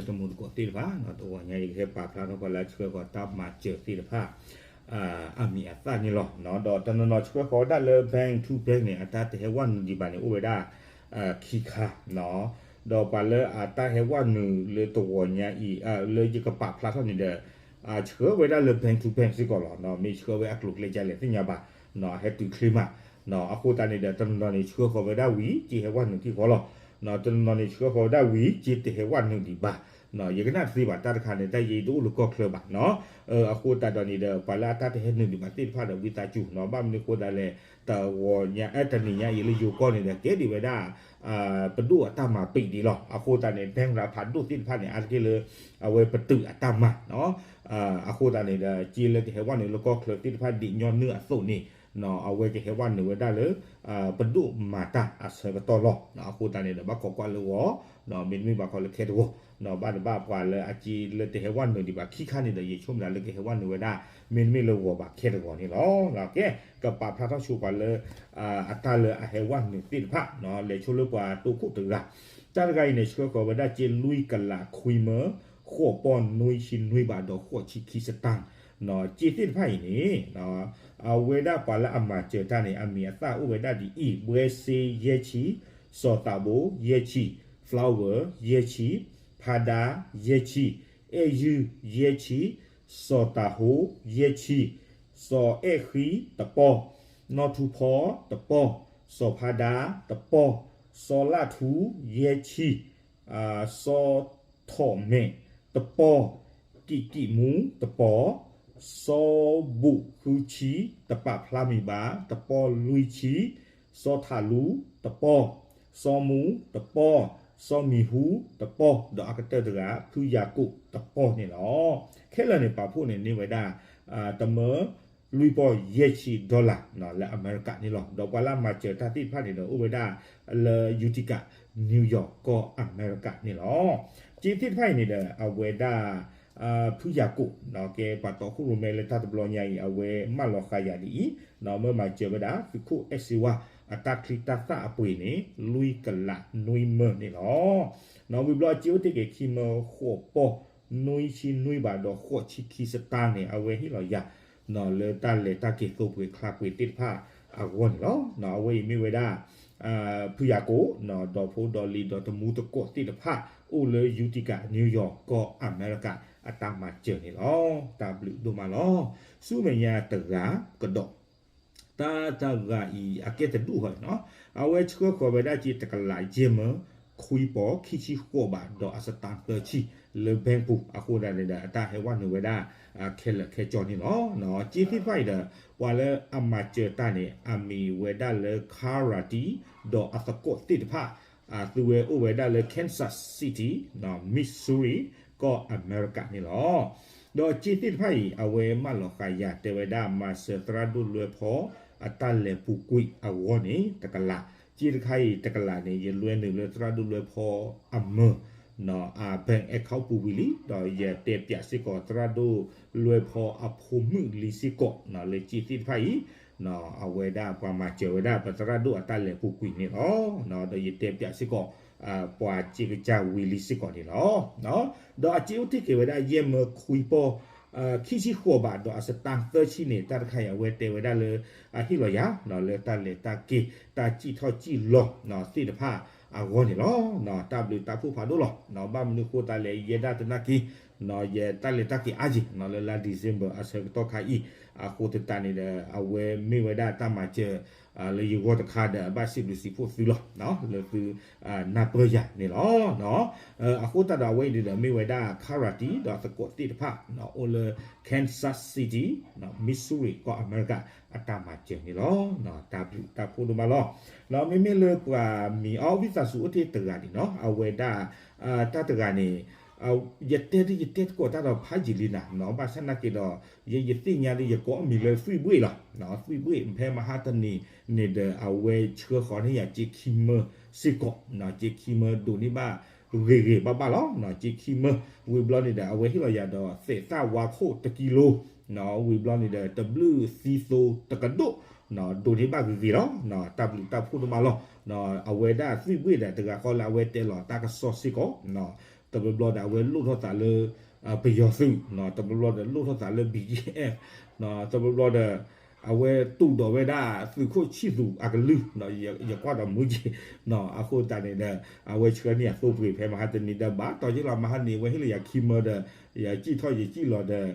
တမူတကိးသ့ၣ်တဖၣ် တဂီၤညါအံၤ ကဟဲပာ်ဖျါထီၣ်ပှၤလၢအဆှၢဃီၤတၢ်မၤစၢၤသ့ၣ်တဖၣ် အမံၤအသၣ်န့ၣ်လီၤ. ဒီးတနီၤနီၤဆှၢဃီၤဝဲဒၣ်လၢ bank to bank န့ၣ် အတၢ်တဟဲဝဲနုာ်ဒံးဘၣ်န့ၣ် အိၣ်ဝဲဒၣ် ခံခါ ဒီးပှၤလၢအတၢ်ဟဲဝဲနုာ်လၢတဂီၤညါအံၤ လၢယကပာ်ဖျါထီၣ်န့ၣ်ဒီး ဆှၢဝဲဒၣ်လၢ bank to bank စ့ၢ်ကီးလီၤ. မ့ၢ်ဆှၢဝဲအကျိၤကျဲဒ်လဲၣ်သ့ၣ်ညါဘၣ်, ဟဲတုၤချ့မး. အဃိသတးန့ၣ်ဒီး တနီၤနီၤန့ၣ် ဆှၢဃီၤဝဲဒၣ်ဝံၤ စ့ဟဲဝဲနုာ်ထံၣ်ဃီလီၤ. တနီၤနီၤန့ၣ် ဆှၢဃီၤဝဲဒၣ်ဝံၤ စ့တဟဲဝဲနုာ်ဒံးဘၣ်. ယကနၣ်တသ့ဘၣ် တၢ်တခါန့ၣ် တၢ်ယံၤတအိၣ်လၢကီၢ်ချၢဘၣ်နီၤ. အဃိသတးဒီးန့ၣ်ဒီး ပှၤလၢအတၢ်တဟဲနုာ်ဒံးဘၣ်သ့ၣ်တဖၣ်ဒီး ဝံသးစူၤနီၤ, ဘၣ်မနုၤအဃိသတးလဲၣ်, တဂီၤညါ တနံၤညါအံၤလၢယိၤကီၢ်န့ၣ်ဒီး ကဲဒံးဝဲဒၣ် ပဒိၣ်အတၢ်မၤပံာ်ဒံးလီၤ. အဃိသတးန့ၣ် bank လၢဖးဒိၣ်သ့ၣ်တဖၣ်န့ၣ် အါတက့ၢ်လၢ အဝဲပတုာ်အတၢ်မၤနီၤ. အဃိသတးန့ၣ်ဒီး စ့လၢကဟဲဝဲနုာ်လၢကီၢ်ချၢသ့ၣ်တဖၣ်ဒ်ညီနုၢ်အသိးန့ၣ် အဝဲကဟဲဝဲနုာ်ဝဲဒၣ်လၢ ပဒိၣ်မၤတၢ်အဆၢကတီၢ်လီၤ. အဃိသတးန့ၣ်ဒီး ဘၣ်ခိးကွၢ်လၢဂီၤ, မ့တမ့ၢ်ဘၣ်ခီလၢခဲတဂီၤ, ဘၣ်တဘၣ်ပှၤလၢအစ့လၢတဟဲဝဲနုာ်ဒံးဘၣ်ခံခါန့ၣ်ဒီး ယဆိကမိၣ်လၢကဟဲဝဲနုာ်ဝဲဒၣ် မ့တမ့ၢ်လၢဂီၤဘၣ်ခဲတဂီၤန့ၣ်လီၤ. ကဲ, ကပာ်ဖျါထီၣ်ဆိပှၤလၢ အတၢ်လၢအဟဲဝဲနုာ်သ့ၣ်တဖၣ် လဲၤဆိလၢပှၤတိခိၣ်တဂၤ, တၢ်တဂၤအံၤန့ၣ် ဆှၢဃီၤဝဲဒၣ်စ့လွံၢ်ကလးခွံမၢ ဃိးပီၢ်နွံဆံနွံဘးဒီးဃိးဆံခံစတၢၢ် စ့သ့ၣ်တဖၣ်အံၤန့ၣ် အဝဲဒၣ်ပှၤလၢအမၤစၢၤတၢ်န့ၣ် အမံၤအသၣ်အိၣ်ဝဲဒၣ်ဒ်အံၤ, ဘှဲစ့ယဲၢ်ဆံ, စီၤသးဘိယဲၢ်ဆံ, flower ယဲၢ်ဆံ, ဖါဒါယဲၢ်ဆံ, အဲၣ်ယုၢ်ယဲၢ်ဆံ, စီၤတၤဟိယဲၢ်ဆံ, စီၤအဲၣ်ဃံတပီၢ်, နီၢ်ထူဖီတပီၢ်, စီၤဖါဒါတပီၢ်, စီၤလၣ်ထူယဲၢ်ဆံ, စီၤထီၣ်မဲာ်တပီၢ်, ကံးကံးမူတပီၢ်, စီၤဘူၣ်ဃုဆံ, တပာ်ဖျါမံၤဘၣ်, တပီၢ်လွံၢ်ဆံ, စီၤထးလူတပီၢ်, စီၤမူတပီၢ်, စီၤမံၤဟူတပီၢ်, ဒီးအကတၢၢ်တဂၤ ဖုယၤကိာ်တပီၢ်န့ၣ်လီၤ. ခဲလၢာ်န့ၣ် ပာ်ဖှိၣ်န့ၣ်န့ၢ်ဝဲဒၣ် တမၢ လွံၢ်ပီၢ်ယဲၢ်ဆံ dollar လၢအမဲရကၤန့ၣ်လီၤ. ဒီးပှၤလၢအမၤစၢၤတၢ်သ့ၣ်တဖၣ်န့ၣ်ဒီး အိၣ်ဝဲဒၣ်လၢ Utica, New York ကီၢ်အမဲရကၤန့ၣ်လီၤ. စ့သ့ၣ်တဖၣ်အံၤန့ၣ်ဒီး အဝဲဒၣ် ဖုယၤကိာ် ကဲပှၤတီခိၣ်ရိၣ်မဲလၢတၢ်တဘျီညါအံၤ အဝဲမၢလီၤဃာ်ယၤဒ်အံၤ, မၢမၤစၢၤဝဲဒၣ် သုးခိၣ်အဲၣ်စ့ဝါ အတၢ်ချံတၢ်သၣ်အပှ့ၤန့ၣ် လွံၢ်ကလးနွံမၢန့ၣ်လီၤ. ဝံၤဘျီအစ့အိၣ်တ့ၢ်က့ၤခံမၢ ဃိးပီၢ် နွံဆံနွံဘးဒီးဃိးဆံခံစတၢၢ်န့ၣ် အဝဲဟ့ၣ်လီၤယၤ လၢတၢ်လဲၤတၢ်က့ၤသိပှ့ၤချါပှ့ၤသ့ၣ်တဖၣ်အဂီၢ်န့ၣ်လီၤ. အဝဲအံၤမ့ၢ်ဝဲဒၣ် ဖုယၤကိာ် ဒီဖိဒီလံၤဒီးတမူတကိးသ့ၣ်တဖၣ် အိၣ်လၢ Utica, New York ကီၢ်အမဲရကၤ အတၢ်မၤစၢၤန့ၣ်လီၤ. တၢ်ဘျုးဒိၣ်မးလီၤ. ဆူမဲာ်ညါတဂၤကဒီး တၢ်တဂၤအံၤ အကဲတဒူၣ်ဃီနီၤ, အဝဲဆှၢဃီၤဝဲဒၣ်က့ၤတကလးယဲၢ်မၢ ခွံပီၢ် ခံဆံဃိးဘးဒီးအစတၢၢ်သၢဆံလၢ bank ပူၤ, အဃိသတးန့ၣ်ဒီး အတၢ်ဟဲဝဲနုာ်ဝဲဒၣ် ခဲလၢာ်ခဲဆ့န့ၣ်လီၤ. က့သ့ၣ်တဖၣ်အံၤဒီး ပှၤလၢအမၤစၢၤတၢ်န့ၣ် အမံၤဝဲဒၣ်လၢ Karate ဒီးအသကိးသ့ၣ်တဖၣ် အသုဝဲအိၣ်ဝဲဒၣ်လၢ Kansas City, Missouri ကီၢ်အမဲရကၤန့ၣ်လီၤ. ဒီးက့သ့ၣ်တဖၣ်အံၤ အဝဲမၢလီၤဃာ်ယၤတဲဝဲဒၣ် မၤစၢၤသရၣ်ဒိၣ်လွဲဖီ အတၢ်လဲၤပူၤကွံာ်အဂီၢ်န့ၣ် တကလး, က့တခါအံၤတကလးန့ၣ် ယလွဲနုာ်လၢသရၣ်ဒိၣ်လွဲဖီအမၢ အ bank account ပူၤဝံၤလံ, ဒီးယတဲပၠးစ့ၢ်ကီးသရၣ်ဒိၣ်လွဲဖီအဖိမုၣ်လံစ့ၢ်ကီး လၢက့သ့ၣ်တဖၣ်အံၤ အဝဲဒၣ်ပှၤမၤစၢၤဝဲဒၣ်ပသရၣ်ဒိၣ်အတၢ်လဲၤပူၤကွံာ်န့ၣ်လီၤ. ဒီးယတဲပၠးစ့ၢ်ကီး ပှၤစ့ကစၢ်ဝံၤလံစ့ၢ်ကီးန့ၣ်လီၤ. ဒီးအစ့အိၣ်တ့ၢ်က့ၤဝဲဒၣ်ယဲၢ်မၢခွံပီၢ် ခံဆံဃိးဘးဒီးအစတၢၢ်သၢဆံန့ၣ် တၢ်တခါအံၤအဝဲတဲဝဲဒၣ်လၢ အဟ့ၣ်လီၤယၤ လၢတၢ်လဲၤတၢ်က့ၤ တၢ်စံၣ်ထီၣ်စံၣ်လီၤသ့ၣ်တဖၣ်အဂီၢ်န့ၣ်လီၤ. တၢ်ဘျုးတၢ်ဖှိၣ်ဖးဒိၣ်လီၤ. ဘၣ်မနုၤအဃိသတးလဲၣ် ယဲဒၣ်သနာ်က့ ယတၢ်လဲၤတၢ်က့ၤအါယံၤ လၢလါ December အဆၢကတီၢ်ခါအံၤ အဃိသတးန့ၣ်ဒီး အဝဲမ့ၢ်ဝဲဒၣ်တၢ်မၤစၢၤ လၢယဂီၢ်တခါဒီး ဘၣ်စံးဘျုးစံးဖှိၣ်သုလီၤ လၢသု နၢ်ပၢၢ်ယၤန့ၣ်လီၤ. အဃိသတးဒီးအဝဲအံၤန့ၣ်ဒီး မ့ၢ်ဝဲဒၣ် Karate ဒီးသကိးသ့ၣ်တဖၣ် အိၣ်လၢ Kansas City, Missouri ကီၢ်အမဲရကၤ အတၢ်မၤစၢၤန့ၣ်လီၤ. တၢ်ဘျုးတၢ်ဖှိၣ်ဒိၣ်မးလီၤ. မ့မ့ၢ်လၢပှၤမံၤအီ ဝံသးစူၤအိၣ်တ့ၢ်တဂၤန့ၣ်နီၤ အဝဲဒၣ် တၢ်တဂၤန့ၣ် ယတဲဒ်ယတဲသကိးတၢ်ဒီးဖးယံာ်လံနၤနီၤ ဘၣ်ဆၣ်နာ်က့ဒီး ယ ယသ့ၣ်ညါဒ်ယကိးအမံၤလၢသွံၣ်ဘှ့ၣ်လီၤ. သွံၣ်ဘှ့ၣ် ဖဲမဟါတနံၤန့ၣ်ဒီး အဝဲဆှၢဃီၤန့ၢ်ယၤစ့ခံမၢစ့ၢ်ကီး စ့ခံမၢဒိးန့ၢ်ဘၣ်ဂ့ၤဂ့ၤဘၣ်ဘၣ်လီၤ. စ့ခံမၢ ဝံၤဘျီန့ၣ်ဒီး အဝဲဟ့ၣ်လီၤယၤဒီး သဲးသၣ်ဝါခိၣ်တကံလိ ဝံၤဘျီန့ၣ်ဒီး တဘျုးသံသိတကဒိၣ် ဒိးန့ၢ်ဘၣ်ဂ့ၤဂ့ၤလီၤ. တၢ်ဘျုးတၢ်ဖှိၣ်ဒိၣ်မးလီၤ. အဝဲဒၣ်သွံၣ်ဘှ့ၣ်ဒီး တဂၤဃီလၢအဝဲတဲလီၤတၢ်ကစီၣ်စ့ၢ်ကီး တဘျီဘျီဒီးအဝဲလိၣ်ထီၣ်သးလၢ ပယီၤသုး, တဘျီဘျီဒီးလိၣ်ထီၣ်သးလၢ ဘီကၠံၣ်အဲၣ်, တဘျီဘျီဒီး အဝဲတူၢ်ဒီးဝဲဒၣ် သုးခိၣ်ဆံၣ်သူးအကလုၢ်, ယကွၢ်ဒီးမုၢ်က့ၤ, အဃိသတးန့ၣ်ဒီး အဝဲဆှၢန့ၢ်အသိပှ့ၤဖဲမဟါတနံၤဒီး ဘၣ်တီၤယ့ၢ်လီၤ မဟါန့ၣ် အဝဲဟ့ၣ်လီၤယၤခံမၢဒီး ယစံၣ်ထီၣ်ယစံၣ်လီၤဒီး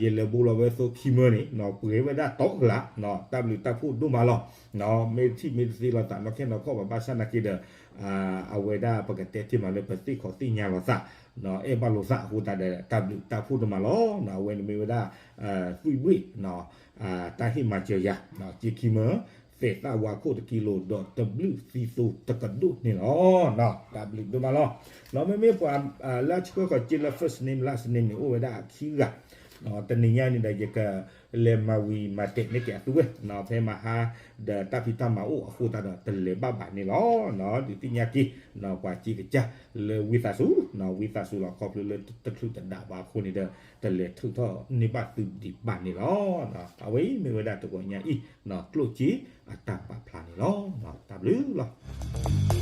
ယလဲၤဘိလီၤဝဲသိခံမၢန့ၣ် ပှ့ၤဝဲဒၣ်တီကလး, တၢ်ဘျုးတၢ်ဖှိၣ်ဒိၣ်မးလီၤ. မ့ၢ်တထံၣ်မ့ၢ်တသ့လီၤသးနီၢ်ခဲနီၢ်ခီၣ်ဘၣ် ဘၣ်ဆၣ်နာ်က့ဒီး အဝဲဒၣ်ပကတဲတ့ၢ်မးလၢပသ့ၣ်ခီသ့ၣ်ညါလီၤသး, အဲၣ်ဘၣ်လိာ်သးအဃိသတးဒီး တၢ်ဘျုးတၢ်ဖှိၣ်ဒိၣ်မးလီၤ. အဝဲန့ၣ်မ့ၢ်ဝဲဒၣ် သွံၣ်ဘှ့ၣ် တၢ်ဟ့ၣ်မၤစၢၤယၤ က့ခံမၢ သဲးသၣ်ဝါခိၣ်တကံလိၤ ဒီးတဘျုးသံသိတကဒိၣ်န့ၣ်လီၤ. တၢ်ဘျုးဒိၣ်မးလီၤ. မ့မ့ၢ်ပှၤလၢဆှၢဃီၤစ့လၢ first name last name န့ၣ် အိၣ်ဝဲဒၣ်ခံဂၤ, တနံၤညါန့ၣ်ဒီး ယကလဲၤမၤဝံၤမၤတဲာ်န့ၢ်က့ၤအသုဝဲ ဖဲမဟါဒီးတၢ်ဖံးတၢ်မၤအိၣ်အဃိသတးဒီး တလဲၤဘၣ်ဘၣ်န့ၣ်လီၤ. ဒုးသ့ၣ်ညါက့ၤ ပှၤစ့ကစၢ်လၢဝံသးစူၤ, ဝံသးစူၤလီၤ ခီဖျိလၢတချုးတဒးဘၣ်အဃိန့ၣ်ဒီး တလဲၤထုးထီၣ်န့ၢ်ဘၣ်သုဒံးဘၣ်န့ၣ်လီၤ. အဝဲအံၤမ့ၢ်ဝဲဒၣ်တဂီၤညါအံၤ ကျိၣ်စ့အတၢ်ပာ်ဖျါန့ၣ်လီၤ. တၢ်ဘျုးလီၤ.